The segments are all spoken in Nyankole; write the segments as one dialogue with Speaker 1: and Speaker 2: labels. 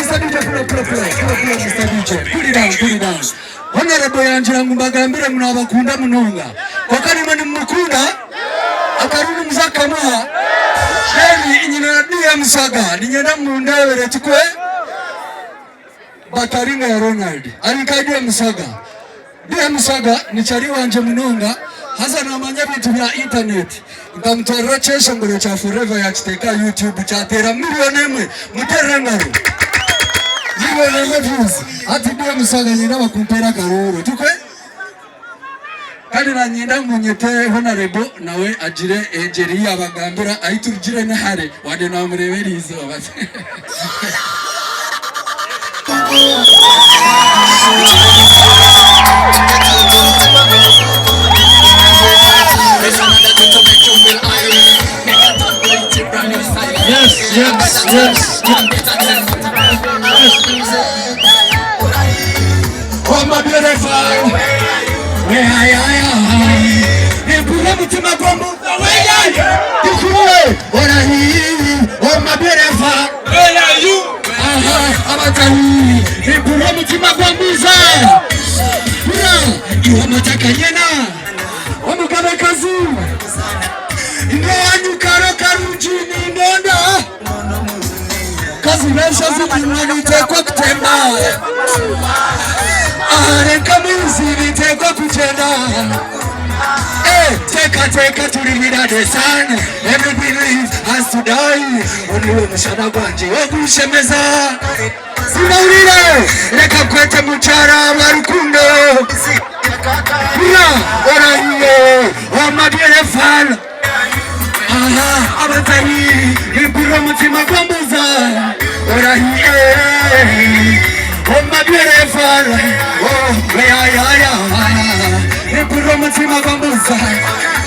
Speaker 1: Mr. DJ, pull up, pull up, pull up, pull up, pull up, Mr. DJ. Pull it down, pull it down. Honorable yangira ngu mbagambire ngu nabakunda munonga. Kwonka nimwe nimumukunda? Akarundu muze akamuha. Then nyina na DM Saga ninyenda mundebere tikwe Bataringa ya Ronald. Ari nka DM Saga. DM Saga ni chari wangye munonga haza namanya ebintu bya internet. Nkamutwarira ekyeshongoro kya forever yakiteeka aha YouTube kyateera million emwe. Muterere engaro. Million emwe views. Hati DM Saga nyine abakumpeera akarooro. Tikwe? Kandi nanyenda ngu nyete Honarebo nawe agire engyeri ei yabagambira ahi turugire ni hare wade namureeba eriizooba.
Speaker 2: Yes, yes, yes,
Speaker 1: Oh my beautiful, where I am. Mpura mutima gw'omuntu where are you? Dikuwe, orahi, oh my beautiful,
Speaker 2: Where are you?
Speaker 1: aha, abatahi. Mpura mutima gw'ombuza. Pura, iwe matakanyena. Omugabekazi. Indowanyu karo karungi nindonda. Kazi besha zipimwa nitekwa kutemba ahareka mwizi nitekwa kuchenda. Eh, teka teka tulihira the sun everything has to die oniwe mushana gwanje ogushemeza sinawulire reka kwete mukyara wa rukundo kura orahiye omabyerefala aha abatahi impura omutima gwambuza orahiye omabyerefala oyayaya impura omutima gwambuza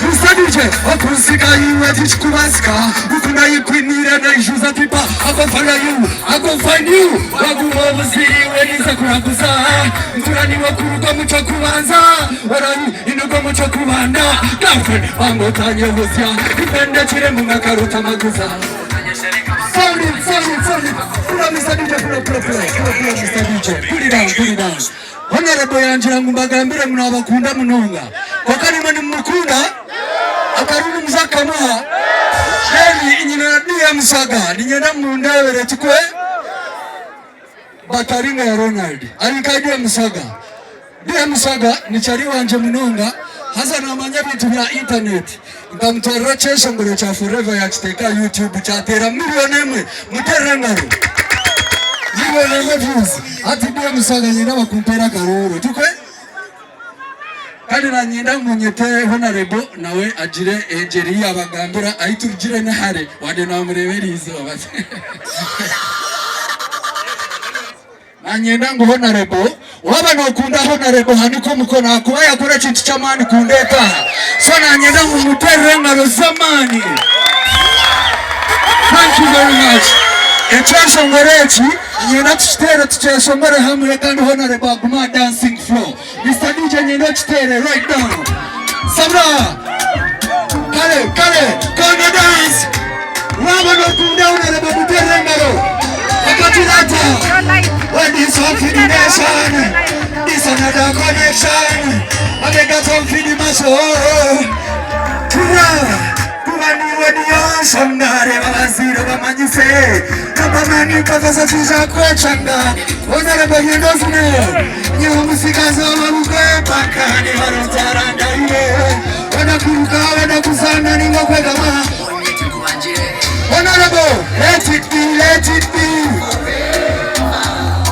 Speaker 1: musadije okusika iwe tichikubasika ukunayikwinira naijuza tipa agofana you agofana you waguha obuziriwe niza kuraguza nturaniwe kurugo muco kubanza orahi inugo muco kubanda girlfriend wangotanyehuzya ipendekire mungakaruta maguza. Sound it, sound it, sound it. Pull up, Mr. DJ, pull up, pull up, pull up, pull up, pull up, Mr. DJ. Put it down, put it down. Honorable yangira ngu mbagambire ngu nabakunda munonga. Kwonka nimwe nimumukunda? Akarundu muze akamuha. Then nyina na DM Saga ninyenda mundebere tikwe Bataringa ya Ronald. Ari nka DM Saga. DM Saga ni chari wangye munonga haza namanya ebintu bya internet. Nkamutwarira ekyeshongoro kya forever yakiteeka aha YouTube kyateera million emwe. Muterere engaro. Million emwe views. Hati DM Saga nyine abakumpeera akarooro. Tikwe? Kandi nanyenda ngu nyete Honarebo nawe agire engyeri ei yabagambira ahi turugire ni hare wade namureeba eriizooba. Nanyenda ngu Honarebo waaba nokunda Honarebo hanika omukono ahakuba yakora ekintu ky'amaani kundeeta aha. So nanyenda ngu muterere engaro z'amaani. Thank you very much. Ekyeshongoro eki niinyenda tukiteere tukyeshongore hamwe kandi Honarebo agume aha dancing floor. Mister DJ niinyenda okiteere right now. Sabra! Kare kare Kongo dance! Waaba nokunda Honarebo muteere engaro. Akagira ata When this one for the nation, this another connection. I beg that one for the masho. Kura, kuba niwe niyo nshonga reba abazire bamanyise kabamani kavaza tuja kwecanga Honorable Yendozine nyewe omusigazi ow'obukwe paka nibarutarandaire wenda kuruka wenda kuzaana ninga okwegama Honorable let it be let it be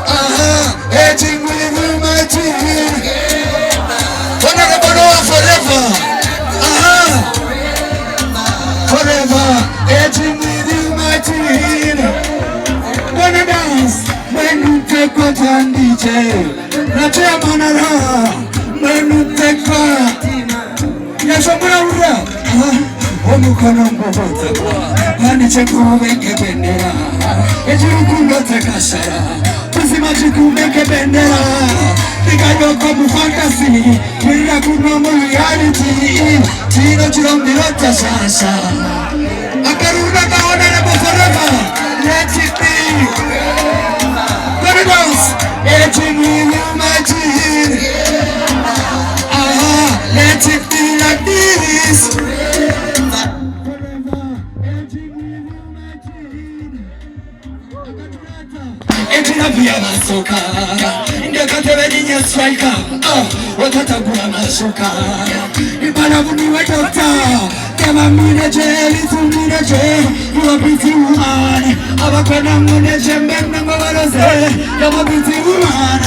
Speaker 1: aha ekingwirwe mighty Honorable Noah forever aha forever ekingwirwe mighty Gonna dance mwenu tekwa tandije na chairman raha mwenu tekwa yashobora ura omukono ngubutakwa handiche kubeke bendera ekirukundo tekashara buzima kikubeke bendera tikanyoko mu fantasy twirira kuno mu reality kino kirombiro tashasha akarunda ka honorable forever let it be. is Ekirabu yabasoka ndekatebe ninye striker wakatagura mashoka ibalabu niwe doctor tema mineje litumineje you are busy woman abakwena ngoneje mbembe ngo baroze you are busy woman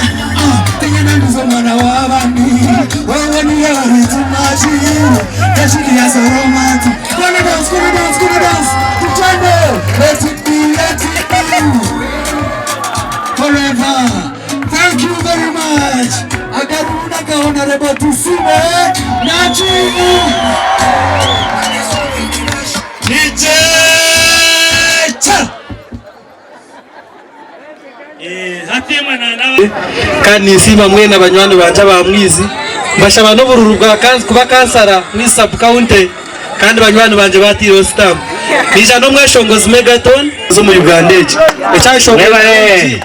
Speaker 1: tinyana ndizo mwana w'abandi wewe niye waritumaji yashikiya soromati gonna dance gonna dance gonna dance tujane let it be let it be forever. Thank you very much. Agaruna ka Honorable Tusime Nachivu.
Speaker 2: DJ Cha!
Speaker 3: Kandi ninsiima mwena banywani bangye aba Mwizi. Mbashaba n'obururu bwa kuba kansara Mwizi sub county kandi banywani bangye bateireho sitampu. Naija n'omweshongozi Megaton omu Uganda egi. Ekyayeshongora
Speaker 2: Mwebale.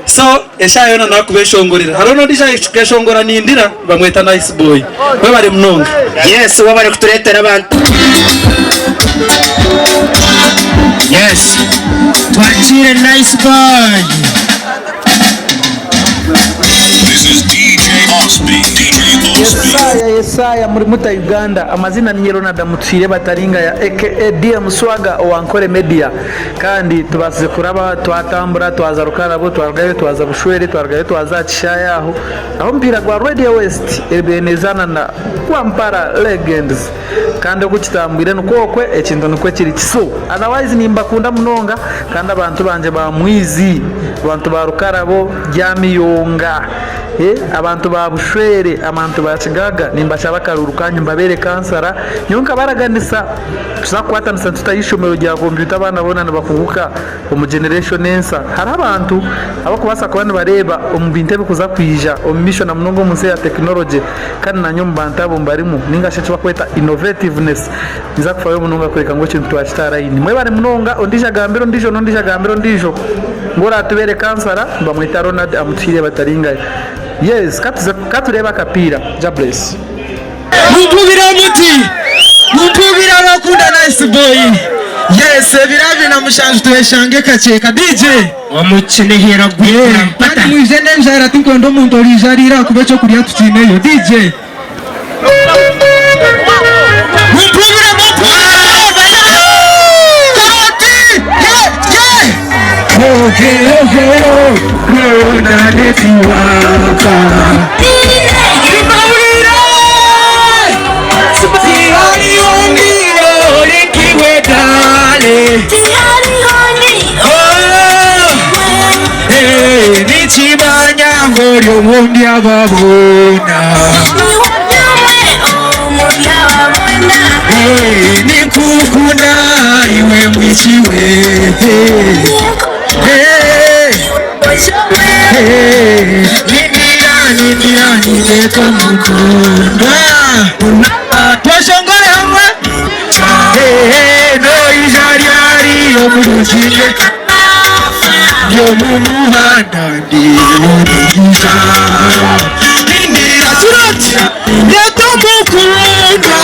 Speaker 3: So eshaaha yoona nakubeshongorera. Hariho n'ondiijo akeshongora nindira nibamweta Nice Boy. Mwebare munonga.
Speaker 2: Yes, webare kutureetera abantu.
Speaker 4: Yes, twakiire Nice Boy.
Speaker 5: This is DJ Osby. DJ Osby.
Speaker 6: Yesaya Yesaya muri muta Uganda amazina ni Ronald Mutwire Bataringaya aka DM Swaga owa Ankole Media kandi tubasize kuraba twatambura twaza Rukarabo twarugayo twaza Bushwere twarugayo twaza aha Kishaayi aho aho omupiira gwa Radio West ebaire nezaana na Kwampara Legends kandi oku kitambwire nikwo okwe ekintu nikwo kiri so otherwise nimbakunda munonga kandi abantu bangye ba Mwizi abantu ba Rukarabo Ryamiyonga abantu ba Bushwere abantu ba Kigaga nimbashaba akaruuru kanyu mbabeere kansara nyowe nkabaraganisa tuza kukwatanisa nitutaho eishomero rya kompyuta abaana boona nibakuguka omu generation ensa. Hariho abantu abarikubaasa kuba nibareeba omu bintu ebirikuza kwija omu maisho na munonga omu nsi eya tekinologye kandi naanye omu bantu abo mbarimu ninga shi eki barikweta innovativeness. Ninza kufayo munonga kureka ngu ekintu twakita aha layini. Mwebare munonga ondiijo agambire ondiijo n'ondiijo agambire ondiijo ngu oratubeere kansara nibamweta Ronald Amutuhaire Bataringaya. Yes, ka tureebe akapiira. Jah bless.
Speaker 4: Mumpubire omuti mumpubire abakunda nice boy yes ebiro 27 tweshange kakyeka DJ
Speaker 7: Omukinihiro gwikura mpata.
Speaker 4: Kandi mwije n'enjara tinkwenda omuntu oriija ariire ahakuba ekyokurya tukiineyo DJ Mumpubire mumpubire Karoti ye ye Nikukunda iwe mwichiwe Tweshongore hamwe noija ryari omurugye ry'omumuhanda ndiyo nindira turati yetomukunda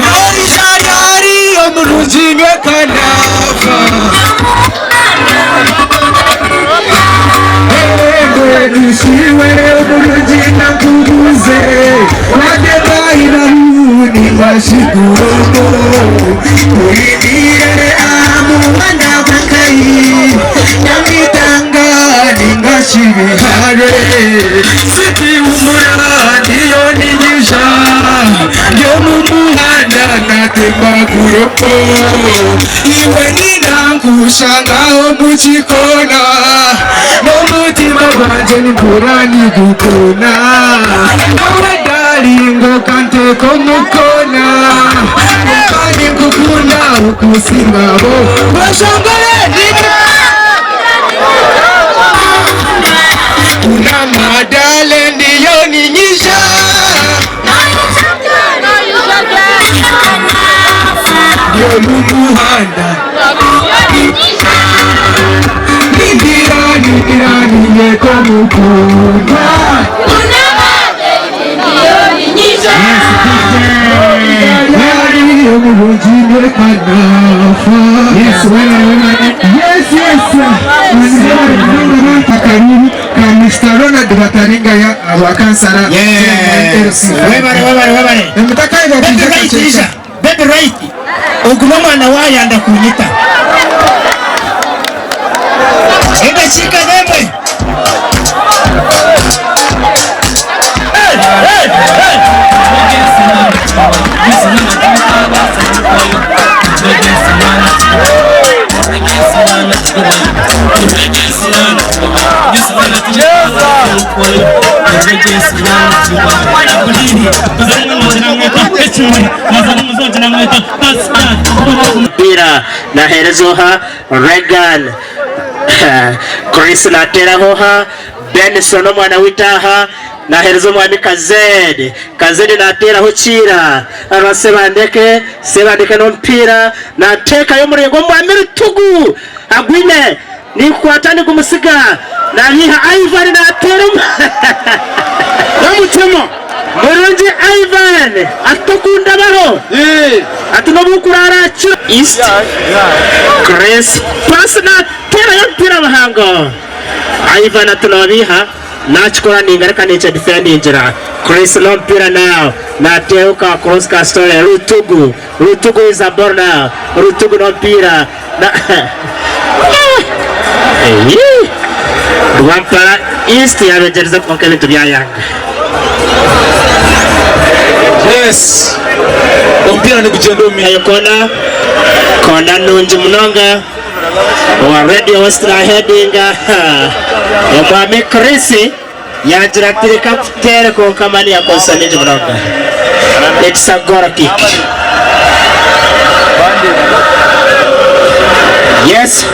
Speaker 4: noija ryari omurugye kanafa Nishiwe omurugye nakubuze wadebairaruni washiguromo urindire amuhanda gwakai nyamitanga ningashibihare siti umura niyo ninyisha yo mu muhanda natemaguropo iwe ninankushangaho mu kikona n'omutima gwanje nimpura nigukuna nawe daringo kanteko mukona kandi nkukunda ukusingabo bashongore kuna madale ndiyo ninyisha yo mumuhanda nindira nindira niyeko mukunda Ka Mister Ronald Bataringaya aba kansara.
Speaker 7: Yes. Webare webare webare.
Speaker 4: Emutaka
Speaker 7: Baby right ija. Baby right. Ogu n'omwana wayanda kunyita. Edakiika n'emwe.
Speaker 2: Omupiira naheereza oha? Reagan. Chris nateeraho oha? Benson omwana waitu aha naheereza omwami Kazed. Kazed nateeraho Kiira. Hariho Sebandeke. Sebandeke n'omupiira nateekayo omuringo omwami Rutugu agwine. Nigukwata nigumutsiga nabiiha Ivan nateera omu
Speaker 1: N'omutima.
Speaker 2: Murungi Ivan ati tokundabaho ati n'obu nkuraara aha kiro. East Grace pass nateerayo omupiira muhango Ivan ati nobiiha nakikora ningaruka ninkye defendingira Chris n'omupiira now nateeraho ka cross ka story Rutugu Rutugu is a ball now Rutugu n'omupiira na Eii Rwampara East yabegyerize kwonka ebintu byayanga.
Speaker 1: Yes, omupiira nigugyenda omu
Speaker 2: Eyo koona, koona nungi munonga owa Radio West nahedinga omwami Chris yagira ati reka nkuteere kwonka amaani yakozesa mingi munonga. It's a goal kick. Yes,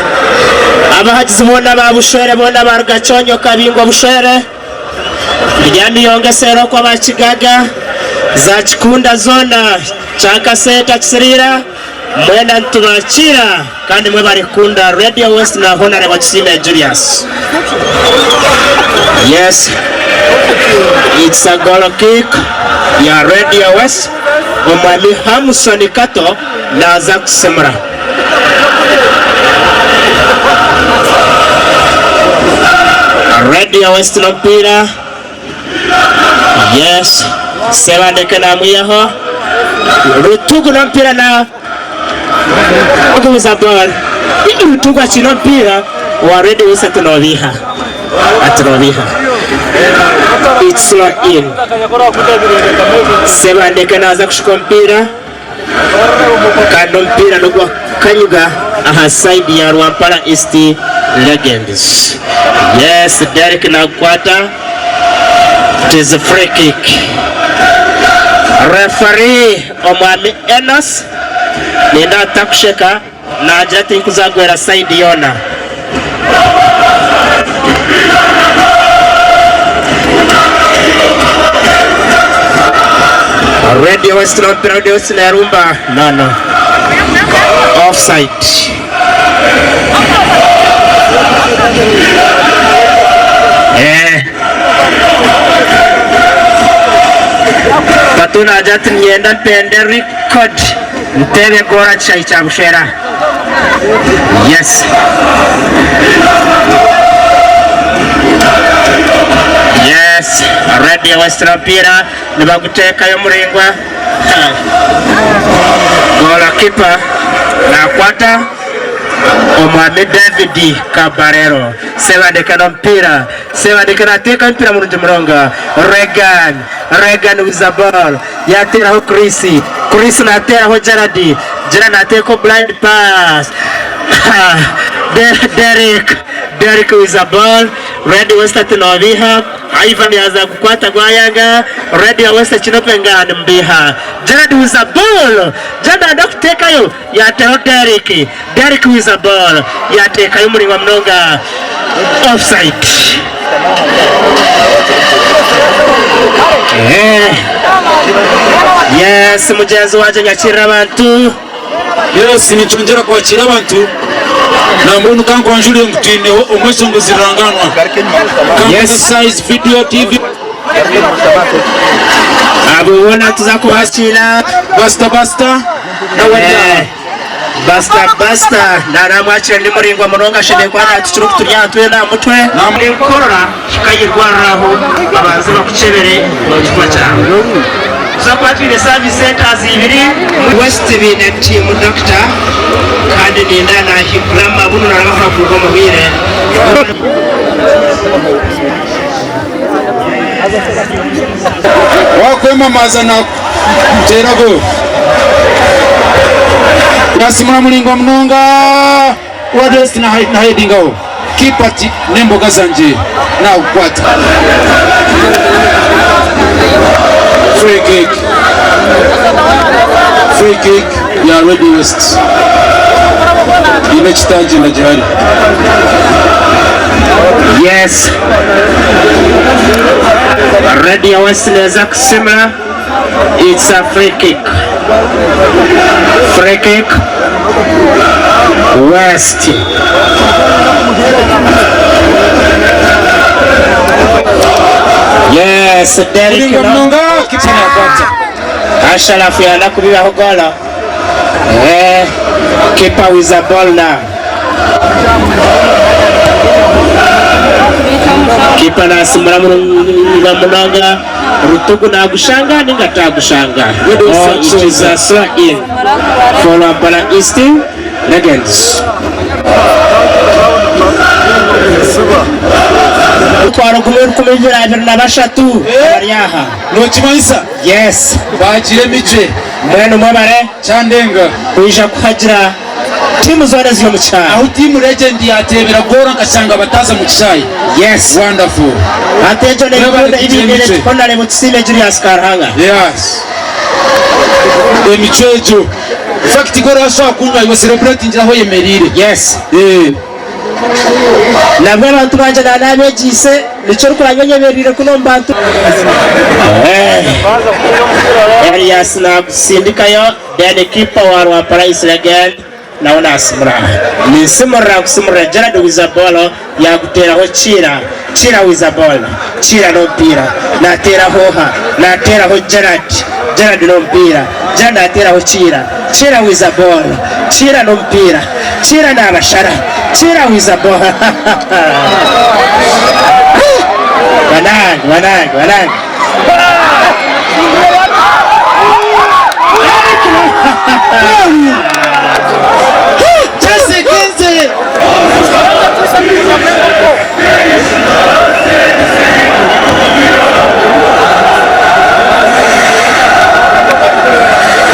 Speaker 2: abahagizi boona ba Bushwere boona baruga Kyonyo Kabingo Bushwere. Ryamiyonga eseera okwo aba Kigaga, za Kikunda zoona, Kyankaseta, Kisiriira, mwena nitubakiira kandi mwebare kukunda Radio West na Honarebo Tusiime Julius. Yes, it's a goal kick ya Radio West, Omwami Hamson Kato naaza kusimura. Radio West n'omupiira. Yes, Sebandeke namwihaho. Rutugu n'omupiira na Rutugu ball. Rutugu akina omupiira wa Radio West ati nobiiha. Ati nobiiha. It's not in. Sebandeke naza kushuka omupiira. Kandi omupiira nigwa Kanyuga aha sayidi ya Rwampara East Legends. Yes, Derrick nagukwata. It is a free kick. Referee omwami Enos nindeeba atakusheka nagira ati tinkuzagwera sayidi yoona. Radio West n'omupiira Radio West nerumba no no offside. Eh. Tatu nagira ati niinyenda mpende record nteebe goora aha kishaayi kya Bushwera. Yes. Yes, Radio West n'omupiira nibaguteekayo muraingwa. Goal keeper nakwata omwami David Kabarero. Sebandeke n'omupiira. Sebandeke nateekayo omupiira murungi munonga. Regan, Regan with the ball. Yateeraho Chris. Chris nateeraho Gerald. Gerald nateekaho blind pass. Derrick, Derrick with the ball. Radio West ati nobiiha. Ivan yaaza kukwata gwayanga. Radio West ekinope nga nimubiiha. Gerald with the ball. Gerald nayenda kuteekayo. Yateeraho Derrick. Derrick with the ball. Yateekayo muraingwa munonga. Offside. Eh. Yes, mugyenzi wangye nyakirira abantu.
Speaker 1: Yes, nikyongyera kwakira abantu nambwenu kankwanjurire ngu twineho omweshongozi ruranganwa.
Speaker 2: Yes.
Speaker 1: Size Video TV.
Speaker 2: Abo boona tuza kubakiira.
Speaker 1: Basta Basta nawe ari aha.
Speaker 2: Basta Basta naramwakira ndi muraingwa munonga ashemereire kuba natukira oku turi aha twena aha mutwe. Enkorora kikayirwarira aho babanze bakukyebere omu kifuba kyawe. Tuza kuba twine service centers ibiri. West baine team doctor kandi ninda nahigura amabunu naraba kuhakurwa omu bwire.
Speaker 1: Wakwemamaza nakuteera goal. Yasimura muringwa munonga Wadest na headingaho. Kipa ati n'emboga zangye nakukwata. Free kick. Free kick ya Ready West. Haine ekitagyenda gihari.
Speaker 2: Yes. Radio West neza kusimura. It's a free kick. Free kick. West. Yes, Derrick
Speaker 1: Muringa munonga kipa nakwata.
Speaker 2: Asharafu yanda kubibaho goal. Eh, keeper with the ball now. Keeper nasimura munonga munonga rutugu nagushanga ninga tagushanga. Oh, it is a throw in for Rwampara East Legends. Omutwaro gumwe 2023 abari aha.
Speaker 1: Nokimanyisa?
Speaker 2: Yes.
Speaker 1: Bagira emicwe.
Speaker 2: Mbwenu mwebare.
Speaker 1: Kyandenga.
Speaker 2: Kwija kuhagira tiimu zoona eziri omu kishaayi.
Speaker 1: Ahu tiimu Legend yateebera goolo nkashanga bataaza mu kishaayi.
Speaker 2: Yes.
Speaker 1: Wonderful.
Speaker 2: Hati egyo
Speaker 1: Mwebare
Speaker 2: n'ebikunda
Speaker 1: kugira
Speaker 2: ebi
Speaker 1: emicwe.
Speaker 2: Honorable Tusiime Julius Karuhanga.
Speaker 1: Yes. Emicwe egyo. In fact goolo yashobora kunywa iwe celebratingira ahu oyemereire.
Speaker 2: Yes.
Speaker 1: Eh.
Speaker 2: Nabwo abantu bangye nanabeegyeise nikyo orikuranga onyemereire kunu omu bantu. Elias nagusindikayo then keeper wa Rwampara East again nawe nasimura. Ninsimurira nkusimurira Gerald with the ball yaguteraho Kiira. Kiira with the ball. Kiira n'omupiira nateeraho oha? Nateeraho Gerald. Gerald n'omupiira. Gerald nateeraho Kiira. Kiira with the ball. Kiira n'omupiira. Kiira nabashara. Kiira with the ball. Banange, banange, banange.
Speaker 1: Jesse Kenze!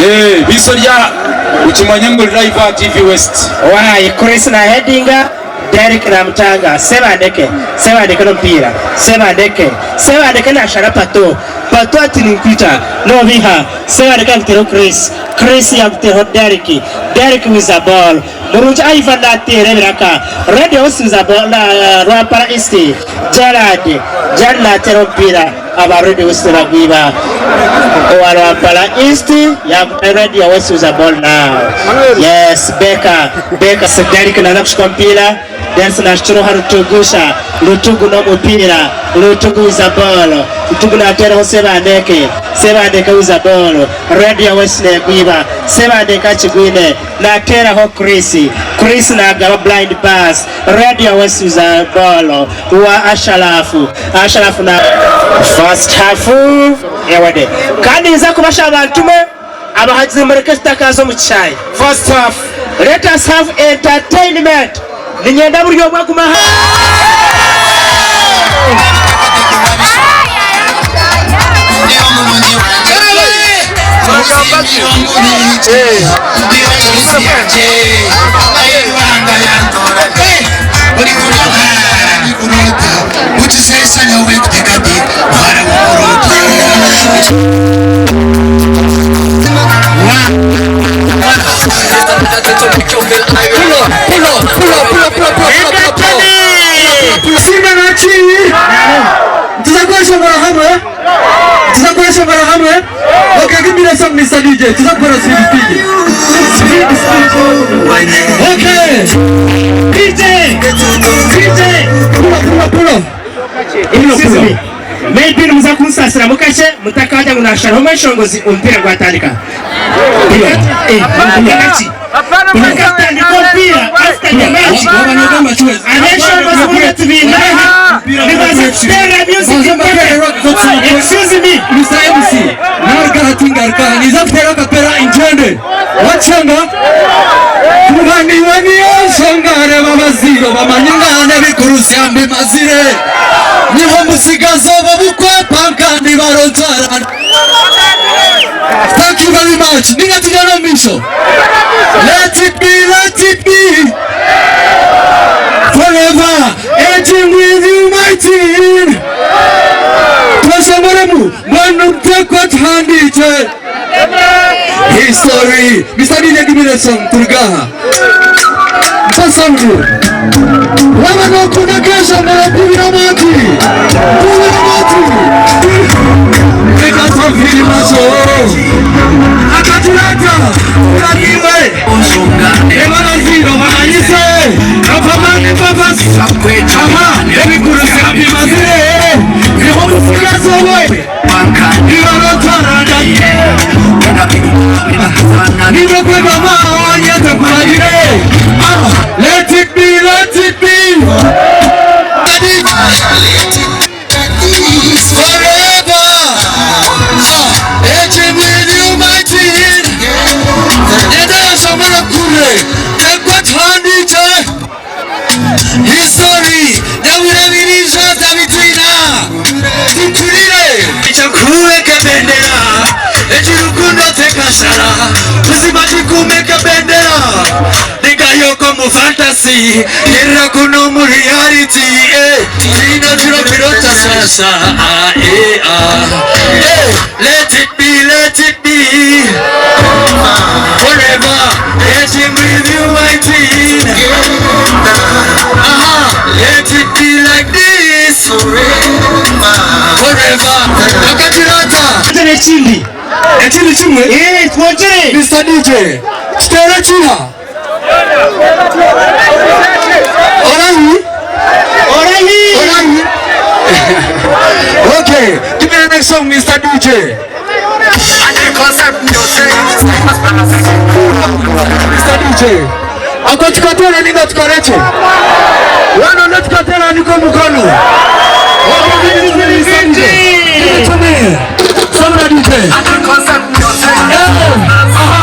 Speaker 1: Eh, biso rya ukimanye ngu ori live aha TV West.
Speaker 2: Why Chris na headinga Derrick namutanga Sebandeke Sebandeke n'omupiira Sebandeke Sebandeke nashara Pato Pato ati ninkwita nobiha Sebandeke aguteraho Chris Chris yaguteraho Derrick Derrick with the ball Murungi Ivan nateera ebiraka Radio House with the ball na Rwampara East Gerald Gerald nateera omupiira Aba Radio West nibagwiba owa Rwampara East yaguta Radio West with the ball now. Yes, Baker, Baker Derrick naza kushuka omupiira, Dennis nashukira oha Rutugusha, Rutugu n'omupiira, Rutugu with the ball, Rutugu nateeraho Sebandeke, Sebandeke with the ball, Radio West negwiba, Sebandeke akigwine, nateeraho Chris, Chris nagaba blind pass, Radio West with the ball, wa Asharafu, Asharafu na First half ewade kandi ninza kubashaba bantu mwe abahagizi mureke tutakaza omu kishaayi.
Speaker 1: First half.
Speaker 2: Let us have entertainment. Niinyenda buri omwe agume aha.
Speaker 4: Simba naki? Tuza kweshongora hamwe? Tuza kweshongora hamwe? Okay, give me the song Mr. DJ. Tuza kukora speed speed. Speed speed. Okay. DJ. DJ. Pull up, pull up, pull up. Pull up, pull up.
Speaker 2: Maybe nimuza kunsaasiramu kakye mutakagira ngu naasharaho omweshongozi omupiira gwatandika. Reka ki? Reka tutandike omupiira after the match. Abeshongozi boona tubaine aha nibaza kututeerera music mpaka. Excuse me.
Speaker 4: Mr MC, naruga hati ngaruka aha ninza kuteera akapera ngyende. Wakyanga? Kuba niiwe niyo nshonga reeba abazaire obamanye ngahana ebikurusya mbimazire. Nyiha omutsigazi obwo bukwepanka nibarontwara. Thank you very much. Ninga tugyende omu maisho. Let it be, let it be. Forever aging with you my teen. Tweshongoremu mbwenu tutekwa tuhandiikye history. Mister DJ give me the song turuge aha. Mpa sound. Waaba nokunda akeshongoro kubira amati. Kubira amati. Reka twavire maso. Akaturata turaniwe. Reba abazaire obamanyise. Papa papas. Aha ebikurutsya bimazire. Niho omutsigazi owe. Let it be, let it be. Forever. Aging with you, my teen. Yenda kure. Tekwa History nyabirabiriza tabitina tukurire ichakuweka bendera echirukundo tekashara kuzima chikumeka bendera nigayoko mu fantasy gerera kuno mu reality eh tina chiro pirota sasa ah eh ah eh let it be let it be forever aging with you my teen Aha, let it be like this forever. Akakirata.
Speaker 2: Ekindi.
Speaker 4: Ekindi kimwe.
Speaker 2: Eh, twongyere.
Speaker 4: Mr DJ. Kiteere kiha. Orahi.
Speaker 2: Orahi.
Speaker 4: Orahi. Okay, give me the next song, Mr. DJ. Mr. DJ. Ako tukateera ninga tukarekye. Wano ne tukateera niko mukono. Okay, give me Mr. DJ. Give it to me. Samra DJ. Eh, aha.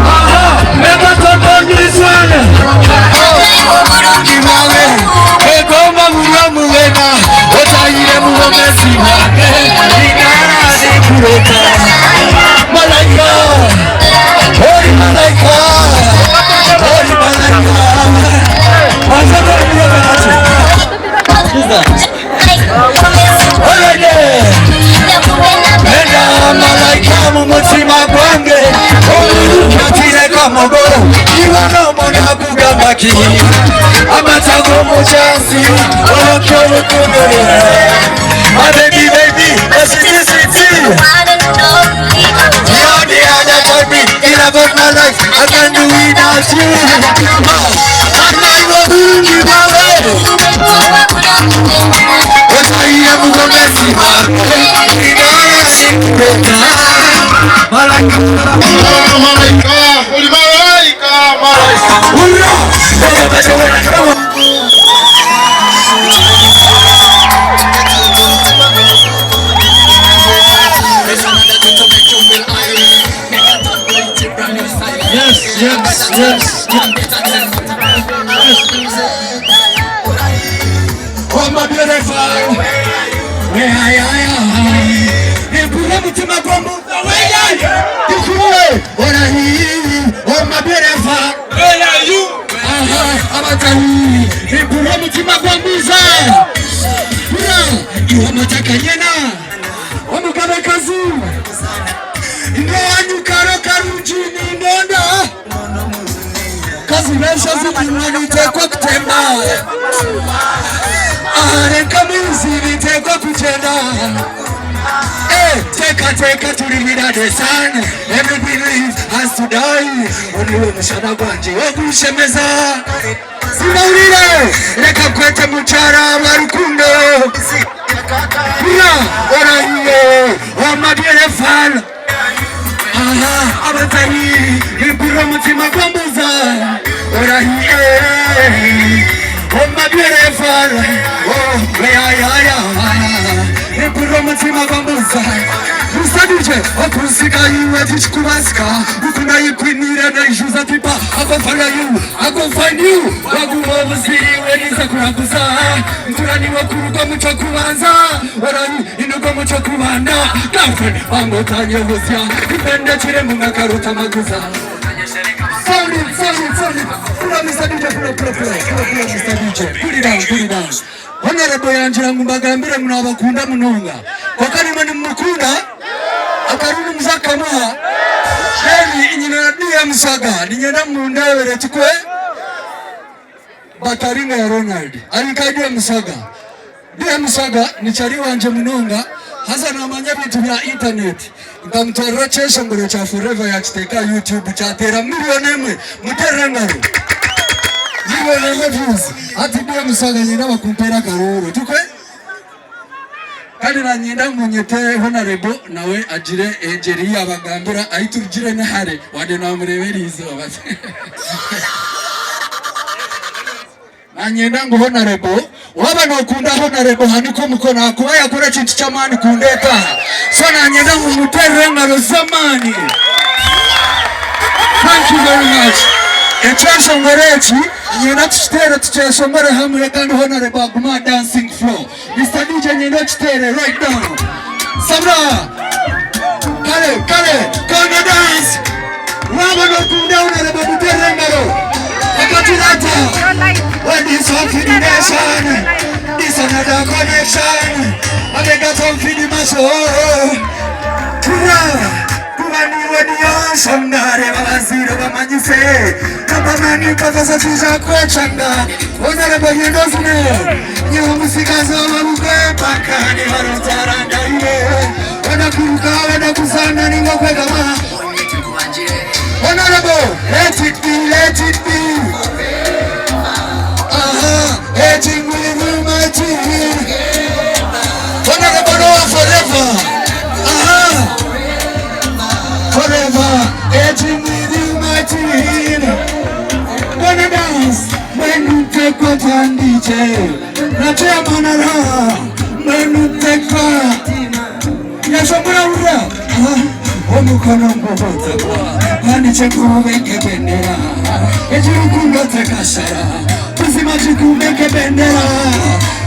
Speaker 4: Aha. Megaton on this one. Kimawe. Egoma muramu wena. Otayire mubomesi bwange. Ingara zikurota. Malaika. Ori malaika. Ori malaika. Wazako muramu Alright. Nenda malaika mu mutima gwange omukatireko mugo iwe n'omwana kugamba ki amata g'omukyansi olokyo olukundo My baby, baby, sweetie, sweetie. You're the other for me, in love of my life. I can't do without you. I'm not gonna give away. What I am gonna see, Malaika,
Speaker 8: Malaika, uli malaika, malaika.
Speaker 4: Yes, yes, yes. Oh, my beautiful. Where I am. Mpure mutima gw'omuntu where Ikuwe. Orahi. Oh, my beautiful.
Speaker 8: Where are you?
Speaker 4: Aha, abatahi. Mpure mutima gw'ombuza. Pura. Iwe matakanyena. Omugabekazi. Ndowanyu karo karungi nindonda. Kazi besha zitimwa nitekwa kutemba. Areka mwizi nitekwa kuchenda. Eh, teka teka tulivira the sun. Everything lives has to die. Oniwe mushana gwanje ogushemeza. Sinawulire reka kwete mukyara wa rukundo.
Speaker 1: Hurra! Orahiye! Oh my beautiful! Aha, abatari impurira omutima gwambuza. Orahiye! Oh my beautiful! Oh, yeah, yeah, yeah. Impurira omutima gwambuza. Mr. DJ, okusika iwe tichikubasika. Ukunda ikwinira naijuza tipa. I go follow you, I go find you. Waguma obuziriwe niza kuraguza. Nturaniwe kuruga muco kubanza. Orahi inugo muco kubanda. Girlfriend, wangotanye buzya. Ipende chire mungakaruta maguza. Sound it, sound it, sound it. Pull up, Mr. DJ, pull up, pull up, pull up, pull up, pull up, Mr. DJ. Put it down, put it down. Honorable yangira ngu mbagambire ngu nabakunda munonga. Kwonka nimwe nimumukunda? Akaruru muzakamuha? Then nyina na DM Swaga ninyenda mundebere tikwe Bataringa ya Ronald. Ari nka DM Swaga. DM Swaga ni chari wangye munonga haza namanya ebintu bya internet. Nkamutwarira ekyeshongoro kya Forever yakiteeka aha YouTube kyateera million emwe. Muteerere engaro. Million emwe views. Hati DM Swaga niinyenda bakumpeere akarooro. Tikwe? Kandi nanyenda ngu nyete Honarebo nawe agire engyeri ei yabagambira ahi turugire ni hare wade namureeba eriizooba. Nanyenda ngu Honarebo waaba nokunda Honarebo hanika omukono ahakuba yakora ekintu ky'amaani kundeeta aha. So nanyenda ngu muterere engaro z'amaani. Thank you very much. Ekyeshongoro eki niinyenda tukiteere tukyeshongore hamwe kandi Honarebo agume aha dancing floor. Mister DJ nyenda okiteere right now. Sabra! Kare, kare, Kongo dance! Waaba nokunda Honorable muteere engaro. Akaturata. When this one for the nation, this another connection. Abega some for the muscle. Hurrah! Kuba niwe niyo nshonga reba abaziire bamanyise Kabamani kafasa twija kwecanga Honorable nyendo zine Nyowe omusigazi ow'obukwe Paka nibarotara ndahire Wenda kuruka wenda kuzaana ninga okwegama Honorable let it be let it be Aha egi ngwinu my team Honorable nowa forever Aha Forever aging with you my teen Gonna dance Mwenu tekwa tandiche Na chairman ara Mwenu tekwa Yashomura ura Omukono ngubotakwa Pandiche kubeke bendera Ekirukundo tekashara Buzima kikumbeke bendera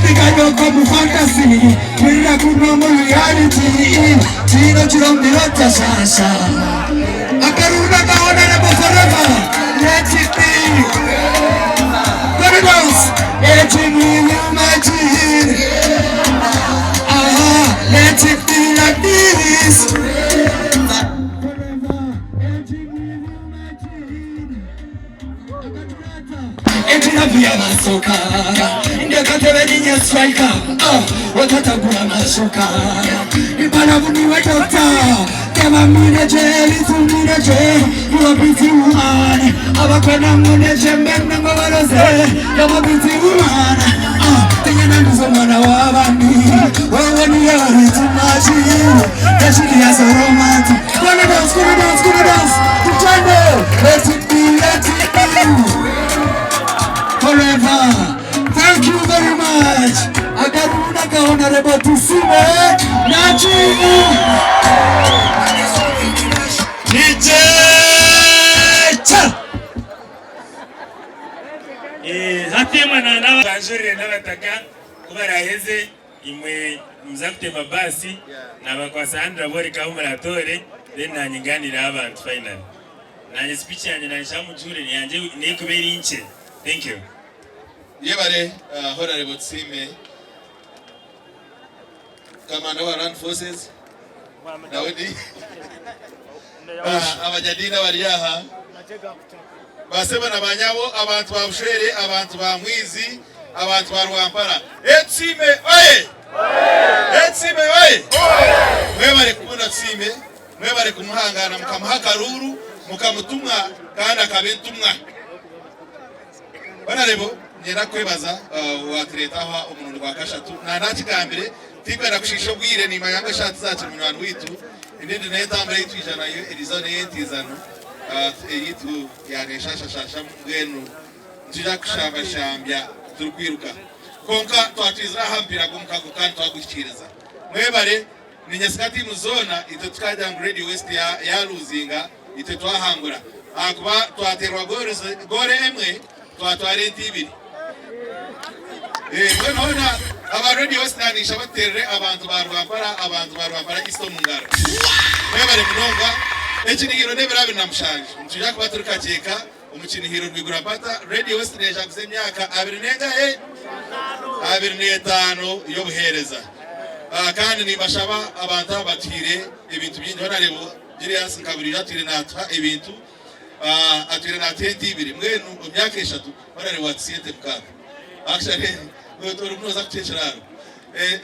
Speaker 1: Ndikanyoko mu fantasy Wirira kuno mu reality Kino kiro mbirota shasha Akaruna ka honorable forever Let it be Gonna dance Echimini imagine Aha Let it be like this Ekirabu yabasoka ndekatebe ninye striker otatagura mashoka ipalabu niwe doctor teba mineje litumineje you are busy woman abakwena ngoneje mbene ngo baroze you are busy woman tenyana ndizo mwana w'abandi wowe niyo ritumaji yashiriya soromati gonna dance gonna dance gonna dance tuchande let it be let it be forever thank you very much akaruna ka honorable tusime nachimu
Speaker 8: DJ cha
Speaker 9: Hati imwe nanjurire n'abataka ku baraheze imwe muza kutema baasi nabakwasa handi ndaboreka ahu muratoore then nanye nganireho abantu finally. Nanye speech yangye nagishaba mugihurire neyangye neyekuba eri nkye. Thank you.
Speaker 8: Yebare Honourable Tusiime Commander wa Land Forces Daudi abanyadiini abari aha basebo na banyabo abantu ba Bushwere abantu ba Mwizi abantu ba Rwampara Tusiime oye! Tusiime oye! Mwebare kukunda Tusiime mwebare kumuhangana mukamuha akaruuru mukamutumwa kandi akaba entumwa. Honourable niinyenda kukwebaza watureeta aha omurundi gwa kashatu. Naaba naakigambire. Tinkwenda kushiisha obwire nimanya ngu eshaaha tizaakiri munywani waitu. Endiijo n'entambura ei twija nayo eriizooba n'ey'entiizano eyaitu ya neeshashashashamu mbwenu nitwija kushambashambya turikwiruka. Kwonka twatwizire aha mupiira gw'omukago kandi twaguhikiiriza. Mwebare, niinyesiga tiimu zoona itwe tukagira ngu Radio West yaaluuzinga itwe twahangura ahakuba twateerwa goolo emwe twatwara ente ibiri. Mbwenu hoona aba Radio West naaniisha bateerere abantu ba Rwampara, abantu ba Rwampara East omu ngaro. Mwebare munonga. Ekinihiro n'ebiro 27 nitwija kuba turi Kakyeka omu kinihiro Rwigura-mpata. Radio West neejaguza emyaka abiri n'engahe? 25 y'obuheereza. Kandi nimbashaba abantu aba batuhaire ebintu bingi. Honourable Julius Nkaburiijo atwire naatuha ebintu. Atwire naatuha ente ibiri mbwenu omu myaka eshatu Honourable watusiya ente mukaaga. Actually orimu nooza kutuha ekiraaro.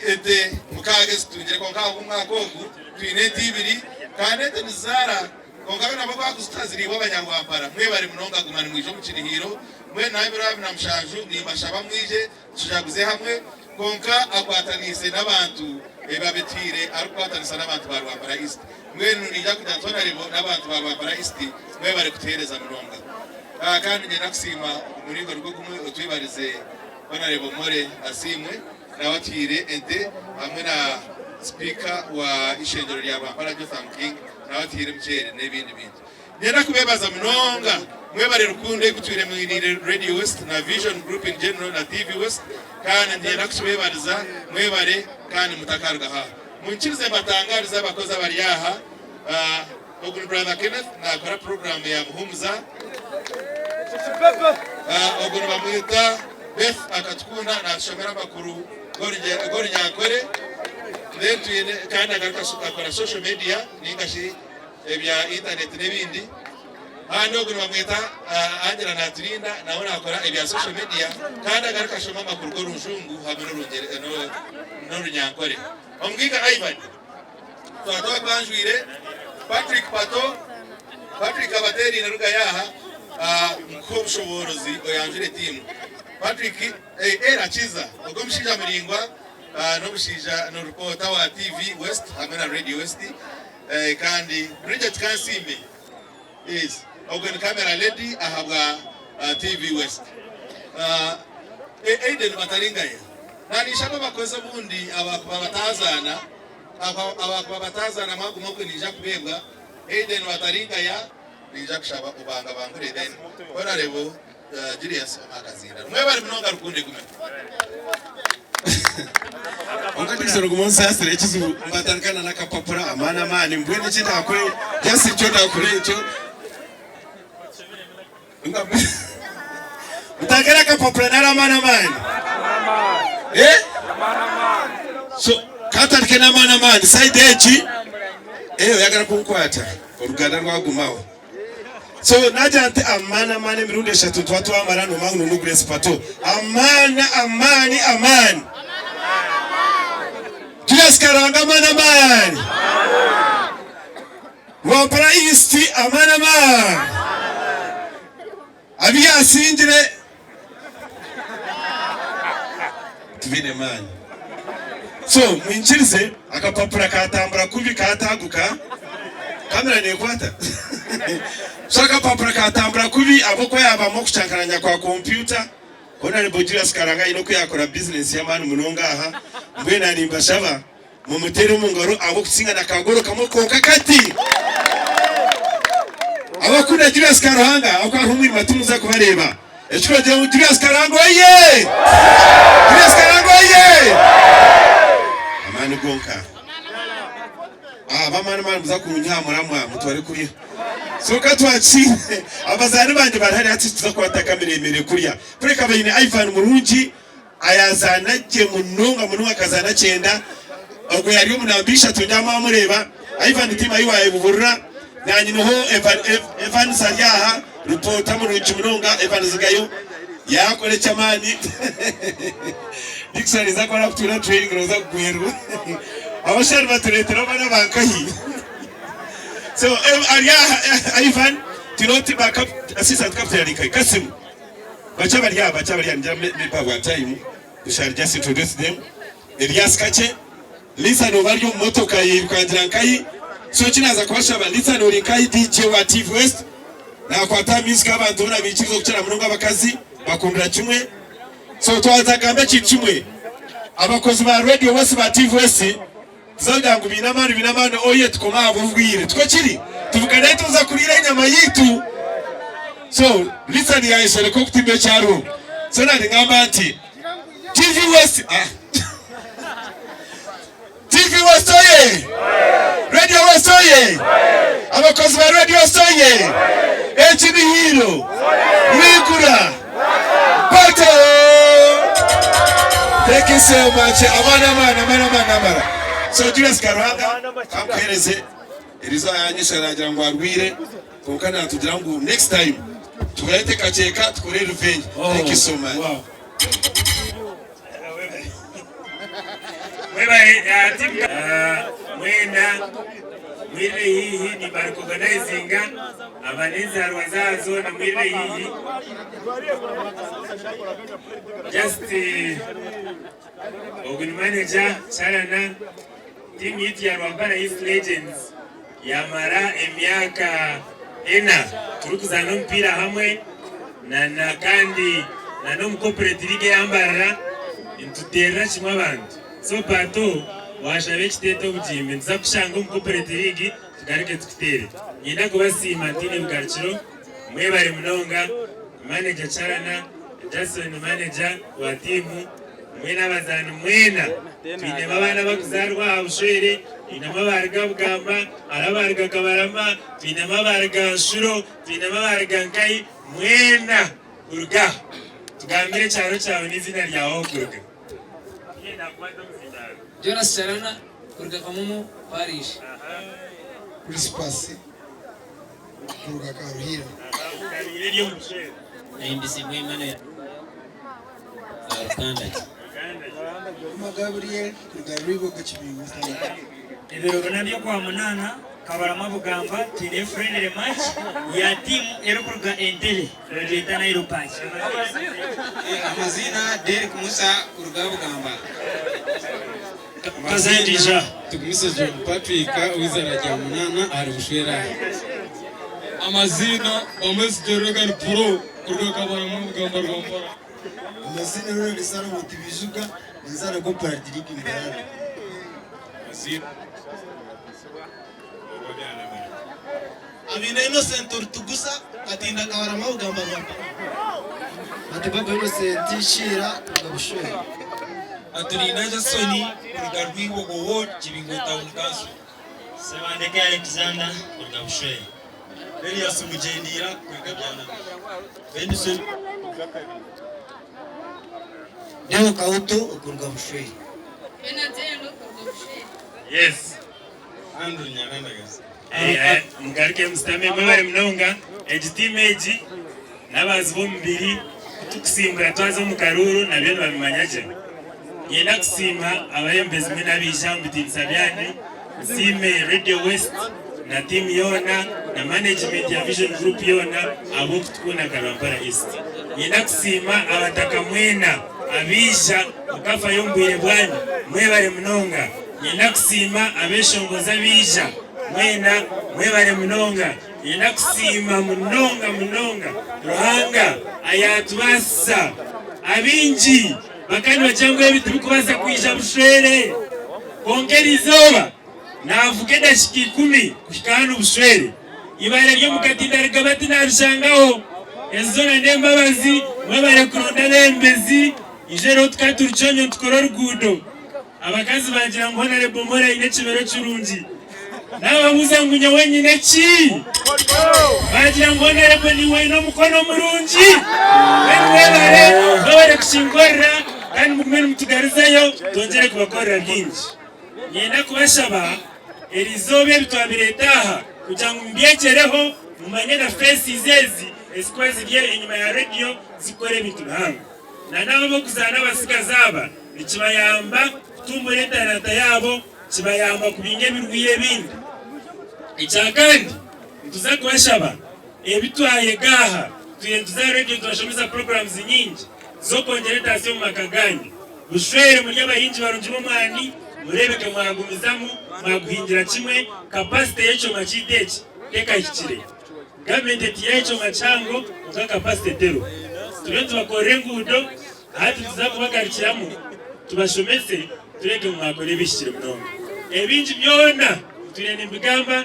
Speaker 8: Ente mukaaga ezi tutungire kwonka ahabw'omwaka ogu twine ente ibiri kandi ente nizizaara kwonka nabwo baakuzituha ziriibwa abanyarwampara. Mwebare munonga guma nimwija omu kinihiiro. Mbwenu naho ebiro 27 nimbashaba mwije tujaguze hamwe. Kwonka akwataniise n'abantu ebi abitwire arikukwatanisa n'abantu ba Rwampara East. Mbwenu niinyija kugira nti Honarebo n'abantu ba Rwampara East mwebare kutuheereza munonga. Kandi niinyenda kusiima omu muringo nigwo gumwe otwebarize Honarebo Morey Asiimwe nawe atuhaire ente hamwe na Sipiika wa Ishengyero rya Rwampara Jotham King nawe atuhaire emiceeri n'ebindi bintu. Niinyenda kubeebaza munonga. Mwebare rukundo ei mutwire mwiniire Radio West na Vision Group in general na TV West kandi niinyenda kukibeebariza. Mwebare kandi mutakaruga aha. Munyikirize mbatangaarize abakozi abari aha. Ogu ni Brother Kenneth naakora puroguraamu ya Muhumuza. Ogu nibamweta Beth Akatukunda naatushomera amakuru g'Orunyankore. Then twine kandi agaruka akora social media nainga shi ebya intaneti n'ebindi. Kandi ogu nibamweta Angela Naturinda nawe nakora ebya social media kandi agaruka ashoma amakuru g'orujungu hamwe n'orunyankore. Omugaiga Ivan twaba twakwanjwire, Patrick Pato, Patrick abateeraine rugayo aha nkuhe obushoboorozi oyanjure tiimu. Patrick Era Kiza ogwo omushaija muraingwa n'omushaija ni ripoota wa TV West hamwe na Radio West. Kandi Bridget Kansiime yes ogwe ni camera lady ahabwa TV West. Aiden Bataringaya naninshaba abakozi obundi abakuba batazaana abakuba batazaana mwaguma okwe ninja kubeebwa Aiden Bataringaya ninja kushaba obanga bangure then Honourable Julius Omwakazinda. Mwebare munonga rukundo egumeho.
Speaker 10: Kwonka Dickson guma onsaasire ekizibu mbatandika na n'akapapura amaani amaani mbwenu eki ndakore just nikyo ndakore ekyo mutandike n'akapapura nari amaani amaani eh so katandike n'amaani amaani side egi eh oyagala kunkwata oruganda rwagumaho So nagira nti amaani amaani emirundi eshatu nituba twamara nomanya ngu ni Grace Pato. Amaani amaani amaani. Julius Karanga amaani amaani. Rwampara East amaani amaani. Abu yasingire tibaine maani. So mwinkirize akapapura katambura kubi kataguka kamera nekwata so akapapura katambura kubi ahabw'okuba yabamu okucankaranya kwa kompyuta Honourable Julius Karanga aine oku yakora bizinesi y'amaani munonga aha mbwenu nimbashaba Mumuteere omu ngaro ahabw'okusinga na kagoolo kamwe konka kati. Abakunda Julius Karuhanga ahabw'okuba hariho omwirima timuza kubareeba. Ekikuru ngu Julius Karuhanga oye! Julius Karuhanga oye! Amaani gonka. Ab'amaani maani muza kunyiha muramwa mutware kuriya. So ka twakiine abazaani bangye bari hariya hati tituza kukwata kamera eyemereire kuriya. Kureka baine Ivan Murungi. Ayazaana gye munonga munonga akazaana kyenda ogwo yari omu namba ishatu nindeeba mwamureeba Ivan tiimu ahi wayebuhurira nanye niho Evans ari aha ripoota murungi munonga Evans Gayo yakora ekyamaani Dickson naija kuba nakutuura training noza kugwerwa abashana nibatureetera abaana ba nkahi so ari aha Ivan twine ba assistant captain ari nkahi Kasimu Bakye bari aha, bakye bari aha, ningira maybe ahabwa time we shall just introduce them. Elias Kakye. Lisa nooba ari omu motoka yairukangira nkahi? So eki naaza kubashaba, Lisa ori nkahi DJ wa TV West naakwata aha music abantu boona baikiriza okukira munonga abakazi bakundira kimwe. So twaza kugamba ekintu kimwe, abakozi ba Radio West ba TV West tuza kugira ngu baine amaani baine amaani oye tukome ahabw'obwire. Tikwo kiri? Tuvugane tuza kuriira enyama yaitu. So Lisa yaayeshereka okutimba ekyariho. So nari ngamba nti TV West ah. TV West oye! Radio West oye! Abakozi ba Radio West oye! Eki ni Hiro Rwigura Pato! Thank you so much. Amani amani amani amani amara. So Julius Karuhanga kankuhereze erizo ayanyesha nagira ngu arwire konka natugira ngu next time tureete kakyeka tukore revenge. Thank you so much.
Speaker 9: Wow. Mwebale team mwena mwirire haihi nibarecognizinga aba n'enzaarwa zaazo na mwirire haihi just ogu ni manager Kyarana team yaitu ya Rwampara East Legends yamara emyaka ena turikuzaana omupiira hamwe na kandi na n'omu corporate league eya Mbarara nituteerera kimwe abantu. So Pato waashaba ekiteeta obugimbi nituza kukushanga omu corporate league tugaruke tukuteere. Niinyenda kubasiima ntaine bugarukiro, mwebare munonga manager Kyarana, Jason manager wa tiimu. Mwena abazaani mwena, twinemu abaana abakuzaarwa aha bushwere, twinemu abaruga Bugamba, hariho abaruga Kabarama, twinemu abaruga Nshuro, twinemu abaruga Nkayi, mwena kuruga aha. Tugambire ekyaro kyawe n'eiziina ryawe ahu okuruga. Tihaine nakukwata omuzindaaro.
Speaker 11: Jonas Kyarana kuruga Kamomo Parish.
Speaker 12: Crispus kuruga Karuhira.
Speaker 9: Karuhira eri omu bushwere.
Speaker 13: Ahimbisibwe Emmanuel. Rukandagi.
Speaker 12: Uma Gabriel kuruga Rwibogo Kibingo.
Speaker 14: Ebiro bina by'Okwamunaana, Kabarama Bugamba twine friendly match ya tiimu erikuruga Entebbe nibagyeta Nile Perch.
Speaker 15: Amaziina, Derrick Musa kuruga Bugamba.
Speaker 14: Kazendija.
Speaker 15: Tugumise John Patrick ow'eizaara rya munaana ahari Bushwera.
Speaker 16: Amaziina, Bamwesigye Reagan Pro kuruga Kabarama Bugamba Rwampara.
Speaker 12: Amazina Ronald Salomo Tibijuka ninzaara Cooperative League Mbarara.
Speaker 17: Abaine Innocent Orutugusa Katinda Kabarama Bugamba Rwampara.
Speaker 12: Matibabu Innocent Sheila kuruga Bushwera.
Speaker 18: Aturinda Jason kuruga Rwimbogo Ward Kibingo Town Council.
Speaker 14: Ssebandeke Alexander kuruga Bushwera.
Speaker 18: Elias Mugyendiira kuruga Byanama. Benson kuruga Kabingo.
Speaker 12: Deo Kauto okuruga Bushwera.
Speaker 19: Bernard Endo kuruga Bushwera.
Speaker 9: Yes.
Speaker 15: Andrew Nyarandagazi.
Speaker 9: Mugaruke musitame mwebare munonga. Egi tiimu egi n'abazi b'omubiri kutukusimbura twaza omu karuuru nabyo nibabimanya gye. Niinyenda kusiima abayembezi mwena abaija omu bitiinisa byanyu, nsiime Radio West na tiimu yoona na management ya Vision Group yoona ahabw'okutukunda nka Rwampara East. Niinyenda kusiima abataka mwena abaija mukafayo omu bwire bwanyu, mwebare munonga. Niinyenda kusiima abeshongozi abaija mwena mwebare munonga. Niinyenda kusiima munonga munonga Ruhanga ayatubaasisa. Abaingi bakaba nibagira ngu ebi tibikubaasa kwija bushwere. Kwonka eriizooba naavuga edakiika ikumi kuhika hanu bushwere. Eibare ry'omu katinda rigaba tinarishangaho. Ezi zoona n'embabazi, mwebare kuronda abeebembezi. Ija eriho tukaba turi kyonyo nitukora oruguudo. Abakazi baagira ngu Honourable More aine ekibero kirungi. Naababuuza ngu nyowe nyine ki? Baagira ngu Honourable niiwe oine omukono murungi. Mbwenu mwebare, mwebare kukinkorera kandi mugume nimutugarizayo twongyere kubakorera bingi. Niinyenda kubashaba eriizooba ebi twabireeta aha kugira ngu mubyegyereho mumanye na faces ezi ezikuba ziri enyima ya radio zikukora ebintu bihango. Na n'abo ab'okuzaana abatsigazi aba nikibayamba kutumbura etalanta yaabo, kibayamba kubinga ebirwaire ebindi. Ekya kandi, nituza kubashaba ebi twayega aha, twine nituza aha rediyo nitubashomesa programs nyingi z'okwongyera entaasya omu maka gaanyu. Bushwere muri abahingi barungi b'omwani, Mureebeke mwagumizamu mwaguhingira kimwe capacity y'ekyoma kyaitu eki tekahikire. Gavumenti etiireho ekyoma kihango kwonka capacity teriho. Turiyo nitubakorera enguudo hati nituza kubagarukiramu tubashomese tureebe ngu mwakora ebihikire munonga. Ebingi byona ntwire nimbigamba.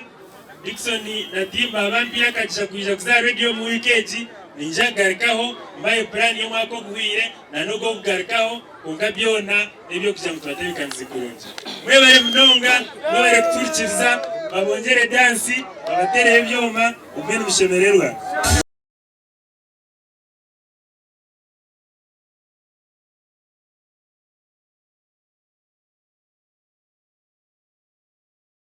Speaker 9: Dickson na Timba bampaire akagisha kwija kuza aha rediyo omu wiiki egi. Ninyija kugarukaho mbahe puraani y'omwaka oguhweire na n'ogw'okugarukaho kwonka byona n'eby'okugira ngu tubatebeekanise kurungi. Mwebare munonga, mwebare kutuhurikiriza, babongyere dansi, babateereho ebyoma, mugume nimushemererwa.